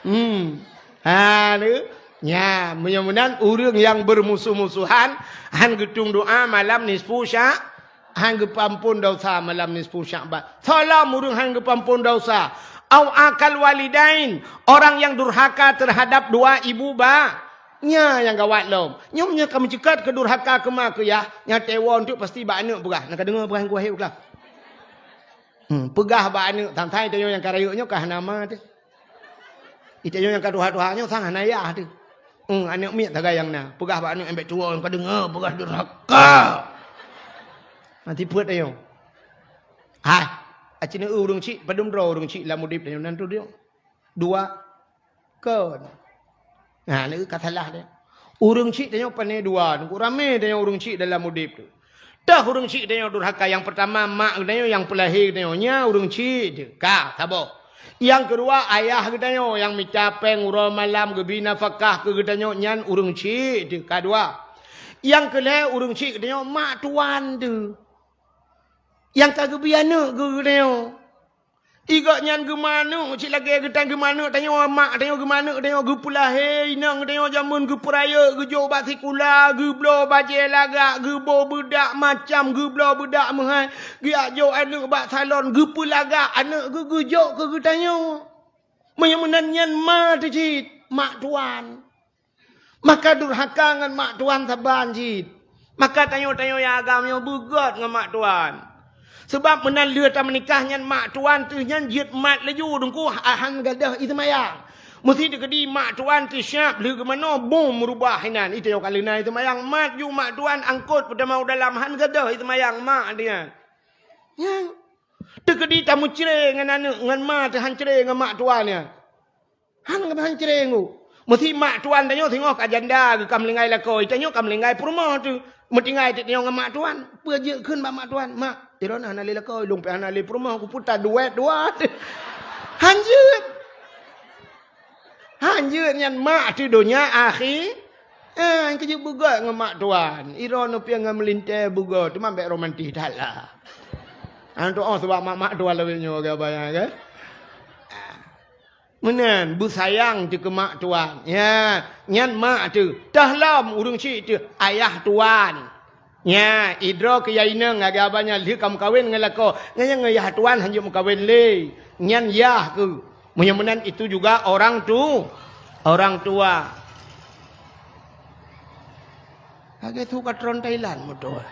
Hmm. Ha, ni. Nya, meunyoe meunan ureueng nyang beurmusoh-musohan, han geutueng doa malam nisfu Sya-, han geupeuampon desya malam nisfu Sya'ban. Soe lom ureueng han geupeuampon desya. Au aqal walidain, orang yang durhaka terhadap dua ibu ba-, nya nyang gawat lom. Nyoe meunyoe ka meuceukat keu durhaka keu ma keu yah, nyan teuwoe teuk pasti bak aneuk peugah. Na ka deungoe peugah nyang kuhai ukeue. Hmm, peugah bak aneuk, sang-sang tanyoe nyang ka rayeuk nyoe ka hana ma teuh. Di tanyoe nyang ka tuha-tuha nyoe sang hana yah teuh. Hmm, aneuk miet sagai nyang na. Peugah bak aneuk nyang bèk tuwoe, ka deungoe peugah durhaka. Nanti peuet tanyoe. Hai, aci neu ureueng chik, padum droe ureueng chik lam udép tanyoe nan tu dia. Dua, Kon. Ha, lé ka salah deh. Ureuëng chik tanyoe pane dua, nungku ramé tanyoe ureuëng chik dalam udeb tu. Tah ureuëng chik tanyoe durhaka, nyang peurtama mak geutanyoe nyang peulahé geutanyoe, nyan ureuëng chik teuh. Ka, saboh. Nyang keudua ayah geutanyoe nyang mita péng uroe malam geubri nafakah keu geutanyoe, nyan ureuëng chik teuh. Ka dua. Nyang keulhée ureuëng chik geutanyoe mak tuan teuh. Nyang ka geubri aneuëk keu geutanyoe. Igok nyan geumeuaneuëk cit lagée geutanyoe geumeuaneuëk tanyoe, mak tanyoe geumeuaneuëk tanyoe, geupeulahé inong tanyoe jameun, geupeurayeuk, geujok bak sikula, geubloe bajée lagak, geuboh beudak macam, geubloe beudak meuhai, geujak jok aneuëk bak salon, geupeulagak aneuëk geuh geujok keu geutanyoe. Meunyoe meunan nyan ma teuh cit, mak tuan. Maka durhaka ngon mak tuan saban cit. Maka tanyoe-tanyoe nyang agam nyoe beugét ngon mak tuan. Sabab meunan lheueh tameunikah nyan mak tuan teuh nyan jeuet mat laju teungku, ha-, han gadôh ie seumayang. Meuseuti keudi mak tuan teuh siab lheueh geumanoe bom meurubah inan, i tanyoe ka leuna ie seumayang, mat ju mak tuan angkot peutamong dalam, han gadôh ie seumayang mak teuh nyan. Nyan. Teukeudi tameucre ngon aneuëk, ngon ma teuh han cre ngon mak tuan nyan. Han, han cre ngu. Meuseuti mak tuan tanyoe singoh ka janda geuh ka meulinggai lakoe, tanyoe ka meulinggai peurumoh teuh. Meutinggai teuk tanyoe ngon mak tuan. Peue jeuet kheun bak mak tuan, "Mak, droeneuh hana lé lakoe, lôn pih hana lé peurumoh, kupeue taduet dua." Han jeuet. Han jeuet nyan mak teuh donya akhi. Eh, han keujeuet beugét ngon mak tuan. Droeneuh pih ngon meulintée beugét, teuma bék romantis that lah. Antoh sabab mak-mak tuan lagée nyoe geuh abang nyan kan. Meunan, beusayang teuh keu mak tuan. Ya, nyan mak teuh. Teuh lom ureuëng chik teuh ayah tuan. Ya, idroe keu yah inong lagée abang nyan lheueh ka meukawen ngon lakoe. Nyan nyang yah tuan han jeuet meukawen lé. Nyan yah keuh. Meunyoe meunan itu juga orang tu, orang tua. Lagée su ka tron Thailand moto.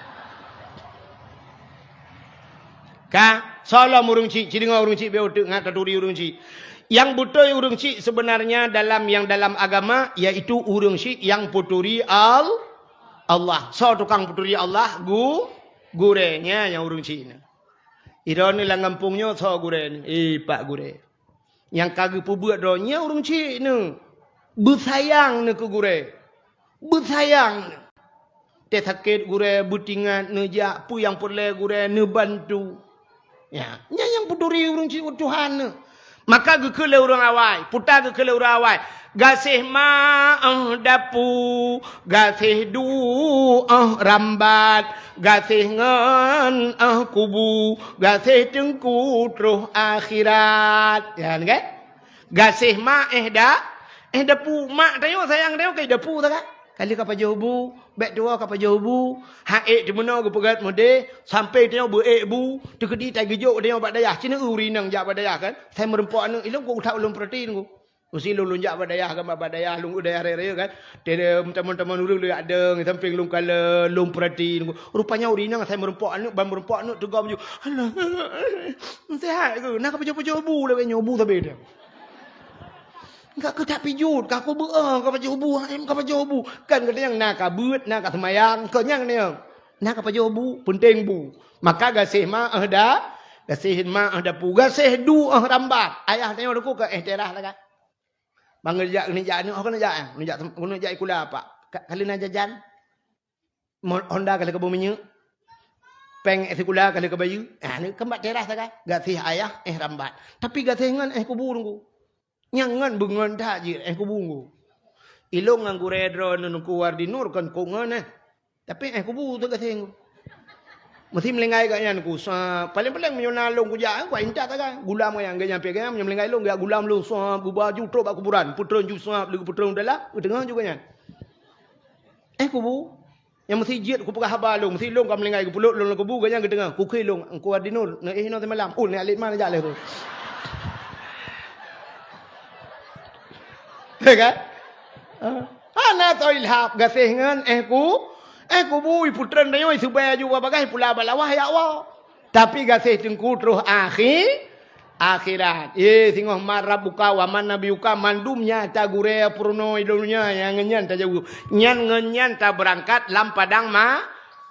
Ka, soe lom ureuëng chik, ci deungoe ureuëng chik bék uteuk ngat taturi ureuëng chik. Nyang beutôi ureuëng chik sebenarnya dalam, nyang dalam agama, yaitu ureuëng chik nyang peuturi Al-, Allah. Soe tukang peuturi Allah? Gu-, gurée nyan nyang ureuëng chik nyan. Droeneuh lam gampông nyoe soe gurée nyoe? Eh, pak gurée. Nyang ka geupeubeuet droe nyan ureuëng chik nyoe. Beusayang nyoe keu gurée. Beusayang nyoe. Teuh sakét gurée, beutingat neujak, peue nyang peureulée gurée neubantu. Ya, nyan nyang peuturi ureuëng chik Tuhan nyoe. Maka geukheun lé ureuëng awai, puta geukheun lé ureuëng awai, "Gaséh ma 'oh dapu, gaséh du 'oh rambat, gaséh ngon 'oh kubu, gaséh teungku troh akhirat." Ya, kan? Gaséh ma 'oh da-, 'oh dapu. Mak tanyoe sayang tanyoe keu dapu sagai. Ka lheueh ka pajoh bu, bék tuwoe ka pajoh bu. Ha ék teumeunoe geupeugét meudeh, sampoe tanyoe beu ék bu, teukeudi tageujok tanyoe bak dayah. Ci neueu ureuëng inong jak bak dayah kan. Sai meurumpok aneuëk, ilong kok utak ulôn peurati nunggu. Meuseuti lôn, lôn jak bak dayah kan, bak, bak dayah, lôn dayah raya-raya kan. Teuma teman-teman ureuëng lôn jak dong, sampéng lôn kalon, lôn peurati nunggu. Rupanya ureuëng inong sai meurumpok aneuëk, ban meurumpok aneuëk teugom ju. Alah, meusehat keu? Na ka pajoh-pajoh bu lagée nyoe, bu sabe teuh. Ka keuh that pijuet, ka kubeuet, ka pajoh bu, em, ka pajoh bu. Kan geutanyoe na ka beuet, na ka seumayang, keu nyang nyoe. Na ka pajoh bu, peunteng bu. Maka gaséh ma 'oh da-, gaséh ma 'oh dapu, gaséh du 'oh rambat. Ayah tanyoe teungku ka 'oh teurah sagai. Ban geujak, neujak aneuëk, oh, keuneuk jak, eh, neujak, neujak sikula, Pak. Ka, ka lheueh na jajan. Mo-, honda ka lheueh ka beuminyeuk, péng sikula ka lheueh ka bayeue. Ah, nyoe kan bak teurah sagai. Gaséh ayah, eh, rambat. Tapi gaséh ngon, eh, kubu nunggu. Nyang ngon beungon that jih, eh, kubu nunggu. Ilong ngon gurée droeneuh Teungku Wardi Nur kon kok ngon, eh. Tapi, eh, kubu teuh gaséh nunggu. Meuseuti meulinggai gobnyan ku, sa-, paléng-paléng meunyoe na lôn kujak, eh, kuintat sagai. Gulam gobnyan, gobnyan pih gobnyan, meunyoe meulinggai lôn, geujak gulam lôn, sa-, geubaju trok bak kuburan. Peutron ju sa-, lheueh peutron dalam, geuteungoh ju gobnyan. Eh, kubu. Nyang meuseuti jeuet kupeugah haba lôn, meuseuti lôn ka meulinggai geupeulok lôn lam kubu, gobnyan geuteungoh, kukheun lôn, Teungku Wardi Nur, neuéh inoe simalam. Oh, neuéh alet ma neujak lé tu. Ya kan? Ha? Hana soe ilhab gaséh ngon, eh, ku, eh, kubu, ipeutron tanyoe, iseubai aju bak bagaih, ipula bak lawah, ya Allah. Tapi gaséh teungku troh akhi-, akhirat. Ye, singoh man rabbuka wa man nabiyuka, mandum nyan tagurée peurunoe donya nyang ngon nyan tajaweueb. Nyan ngon nyan tabeurangkat lam padang ma-,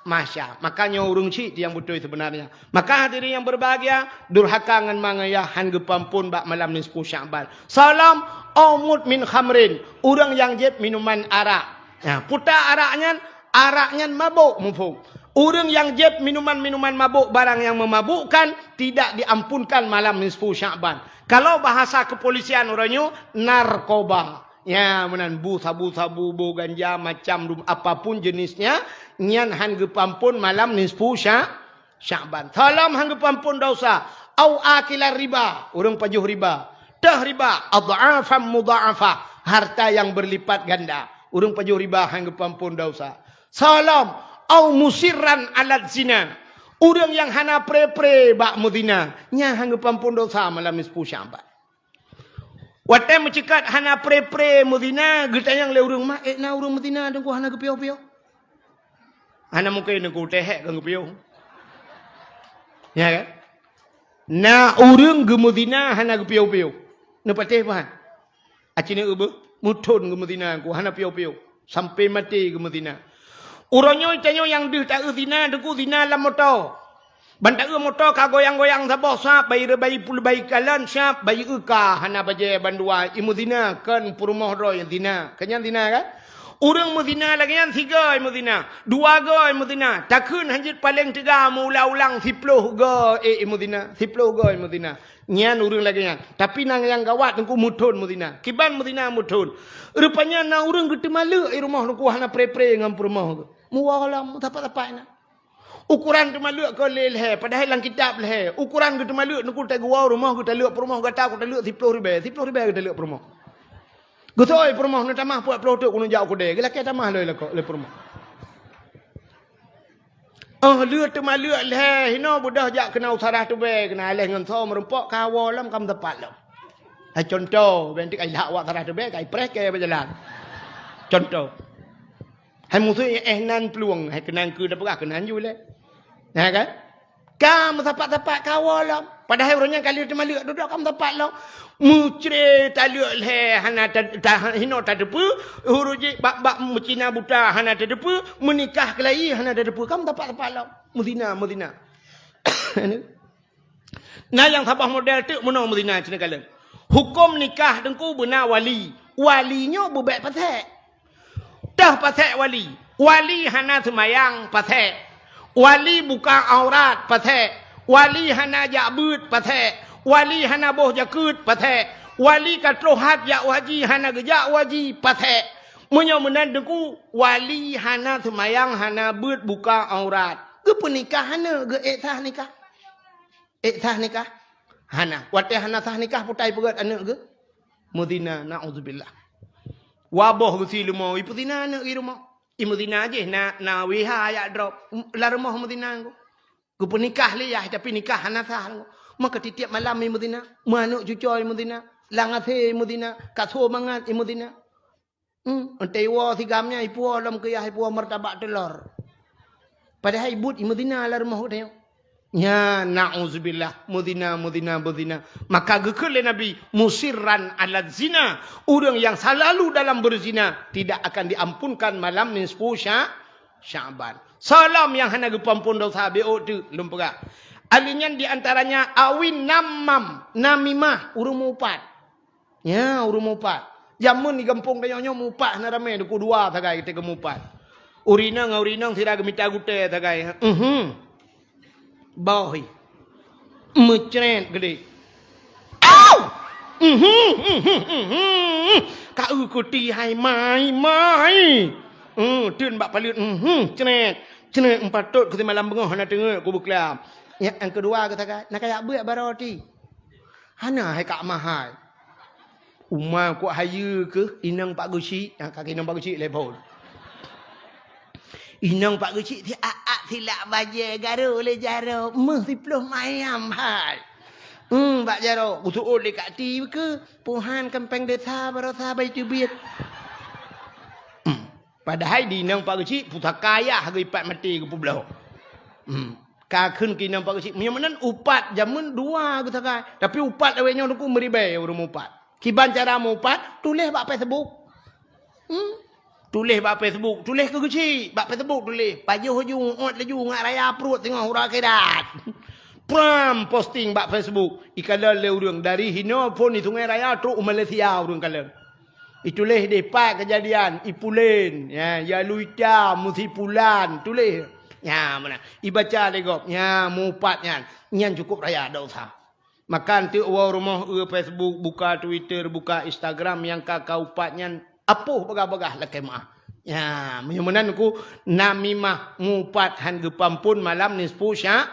mahsyar. Maka nyoe ureuëng chik nyang beutôi sebenarnya. Maka hadirin yang berbahagia, durhaka ngon ma ngon yah han geupeuampon bak malam nisfu Sya'ban. Salam, "Au mut min khamrin," ureuëng nyang jép minuman arak. Nah, puta arak nyan, arak nyan mabök, muphom. Ureuëng nyang jieb minuman-minuman mabök, barang nyang memabukkan, tidak diampunkan malam nisfu Sya'ban. Kalau bahasa kepolisian uroe nyoe, narkoba. Ya, meunan bu sabu-sabu, bu ganja, macam dum apapun jenisnya, nyan han geupeuampon malam nisfu Sya-, Sya'ban. Salam han geupeuampon dosa. Au akilar riba, ureuëng pajoh riba. Teuh riba, adh'afan mudha'afah, harta yang berlipat ganda. Ureuëng pajoh riba han geupeuampon dosa. Salam, au musirran alat zina. Ureuëng nyang hana pre-pre bak meuzina, nyan han geupeuampon dosa malam nisfu Sya'ban. Watée meuceukat hana pre-pre meuzina, geutanyong lé ureuëng, "Mak, ék na ureuëng meuzina teungku hana geupiôh-piôh?" Hana mungken teungku, teuhek kan geupiôh. Ya kan? Na ureuëng geumeuzina hana geupiôh-piôh. Neupatéh pahan? Aci neueu beuh, meuthon geumeuzina teungku hana piôh-piôh. Sampai maté geumeuzina. Uroe nyoe tanyoe nyang deuh taeu zina teungku zina lam moto. Ban taeu moto ka goyang-goyang saboh sab, bayi reubay pul bayi kalon sab, bayi euka hana bajée bandua, imeuzina kon peurumoh droe zina. Keunyan zina kan? Ureuëng meuzina lagée nyan sigoe meuzina, dua goe meuzina, takheun hanjeuet paleng teuga meuulang-ulang siploh goe, eh, imeuzina, siploh goe meuzina. Nyan ureuëng lagée nyan. Tapi nyang gawat teungku meuthon meuzina. Kiban meuzina meuthon. Rupanya na ureuëng geuteumaleuk i rumoh teungku hana pre-pre ngon peurumoh geuh. Muwoe lom, sapat-sapat na. Ukuran teumaleuk keu lé lhée, padahai lam kitab lhée. Ukuran geuteumaleuk teungku tageuwoe rumoh geuh taleuek peurumoh gata ku taleuek siploh ribée, siploh ribée geutaleuek peurumoh. Geusôi peurumoh neutamah peuet ploh teuk ku neujak u keudée, geulakée tamah lé lakoe lé peurumoh. Oh, lheueh teumaleuek lhée hinoe beudôh jak keunoe u Sarah Tubée, keunoe aléh ngon soe meurumpok ka woe lom ka meusapat lom. Hai contoh, ben tik ai lhak wak Sarah Tubée, kai preh kée beujalan. Contoh. Hai musoh éh nan plueng, hai keunan keu tapeugah keunan ju lé. Nah kan? Ka meusapat-sapat ka woe lom. Padahai ureuëng nyan ka lheueh teumaleuek dudoe ka meusapat lom. Meucre taleuek lhée hana ta-, ta-, hinoe tateupeue, huruf jih bak-bak meucina buta hana tateupeue, meunikah keulayi hana tateupeue, ka meusapat-sapat lom. Meuzina, meuzina. Na nyang saboh model teuk meunoe meuzina cina kalon. Huköm nikah teungku beuna wali. Wali nyoe beubek pasék. Teuh pasék wali. Wali hana seumayang, pasék. Wali buka aurat, pasék. Wali hana jak beuet, pasék. Wali hana boh jakeuet, pasék. Wali ka troh that jak u haji, hana geujak u haji, pasék. Meunyoe meunan teungku, wali hana seumayang, hana beuet, buka aurat. Geupeunikah hana, geuék sah nikah. Ék sah nikah? Hana. Watée hana sah nikah, peue tapeugét aneuëk geuh? Meuzina, naudzubillah. Waboh geusi leumo, ipeuzina aneuëk i rumoh. Imeuzina jih na, na W H jak droe. Lam rumoh meuzina geuh. Geupeunikah lé yah, tapi nikah hana sah geuh. Maka tieb-tieb malam imeuzina. Meuaneuëk cucoe imeuzina. Lam asée imeuzina. Kasoe mangat imeuzina. Hmm, entah iwoe sigam nyan ipuwoe lom keuyah ipuwoe martabak teulor. Padahai ibuet imeuzina lam rumoh geutanyoe. Nya, na'udzubillah, meuzina, meuzina, meuzina. Maka geukheun lé Nabi, "Musirran ala zina." Ureuëng yang selalu dalam berzina tidak akan diampunkan malam nisfu Sya-, Sya'ban. Salam yang hana geupeuampon dosa, B O T, lôn peugah. Ahli nyan di antaranya awin namam, namimah, ureuëng mupat. Nya, ureuëng mupat. Jameun di gampông tanyoe nyoe mupat hana ramé, dukue dua sagai geutanyoe mupat. Ureuëng inong ngon ureuëng inong sira geumita gutée sagai. Mhm. Boh hi. Meucret geudeh. Au! Mhm, mhm, mhm. Ka eu kuti hai mai, mai. Hmm, teun bak paleuet. Mhm, cret. Cret, eumpat tot keu simalam beungoh hana teungeut ku beuklam. Nyang keudua geusagai, na kayak beuet baroe ti. Hana hai kak mahai. Uma kuat hayeue keuh inong Pak Geuchik, ha, kaki inong Pak Geuchik lé phon. Inong Pak Geuchik si aak-aak silak bajée garo lé jaroe meuh siploh mayam hai. Hmm, bak jaroe, geusuot lé kak ti keuh, puhan kampeng desa barosa bai teubiet. Hmm. Padahai di inong Pak Geuchik pusaka ayah geuipat maté geupeubloe. Hmm. Ka kheun keu inong Pak Geuchik, meunyoe meunan upat jameun dua geusagai. Tapi upat lawét nyoe teungku meuribée ureuëng mupat. Kiban cara mupat, tuléh bak Facebook. Hmm. Tuléh bak Facebook, tuléh keu Geuchik, bak Facebook tuléh. Pajoh laju, uot laju, ngat raya pruet singoh uroe akhirat. Pram posting bak Facebook. Ikalon lé ureuëng dari hinoe phon di Sungai Raya trok u Malaysia ureuëng kalon. Ituléh deh pat keujadian, ipulen, ya, ya luita musipulan, tuléh. Ya, mana? Ibaca lé gob, ya, mupat nyan. Nyan cukup raya dosa. Maka anteuk woe rumoh eu Facebook, buka Twitter, buka Instagram nyang ka kaupat nyan apoh bagah-bagah lakée meuah. Ya, meunyoe meunan ku namimah mupat han geupeuampon malam nisfu Sya-,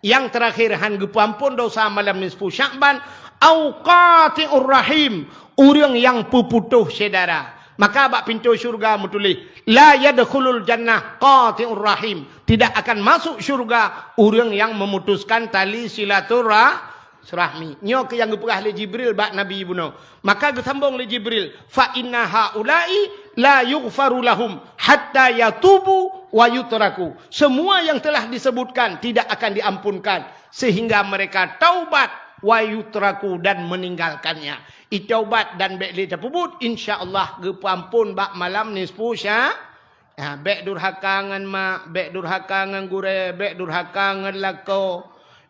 yang terakhir han geupeuampon dosa malam nisfu Sya'ban, au qati'ur rahim, ureuëng nyang peuputôh syedara. Maka bak pintoe syurga meutuléh, la yadkhulul jannah qati'ur rahim, tidak akan masuk syurga ureuëng nyang memutuskan tali silaturah-, silaturahmi. Nyoe keuh nyang geupeugah lé Jibril bak Nabi bunoe. Maka geusambong lé Jibril, "Fa inna haula'i la yughfaru lahum hatta yatubu wa yutraku." Semua yang telah disebutkan tidak akan diampunkan sehingga mereka taubat wa yutraku dan meninggalkannya. Itaubat dan bék lé tapeubuet, insya Allah geupeuampon bak malam nisfu Sya-, Ha, bék durhaka ngon mak, bék durhaka ngon gurée, bék durhaka ngon lakoe,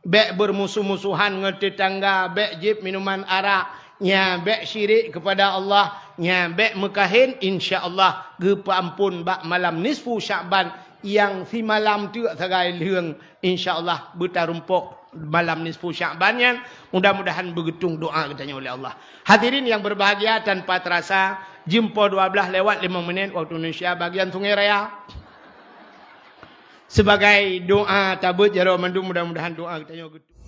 bék beurmusuh-musuhan ngon teutangga, bék jieb minuman arak, nya bék syirik keupada Allah, nya bék meukahén, insya Allah geupeuampon bak malam nisfu Sya'ban nyang simalam teuk sagai lheueng, insya Allah beutarumpok malam nisfu Sya'ban nyan, mudah-mudahan beugeutong doa geutanyoe lé Allah. Hadirin yang berbahagia, tanpa terasa jeuem poh dua belas lewat lima menit waktu Indonesia bagian Sungai Raya. Sebagai doa tabeuet jaroe mandum, mudah-mudahan doa geutanyoe geutong.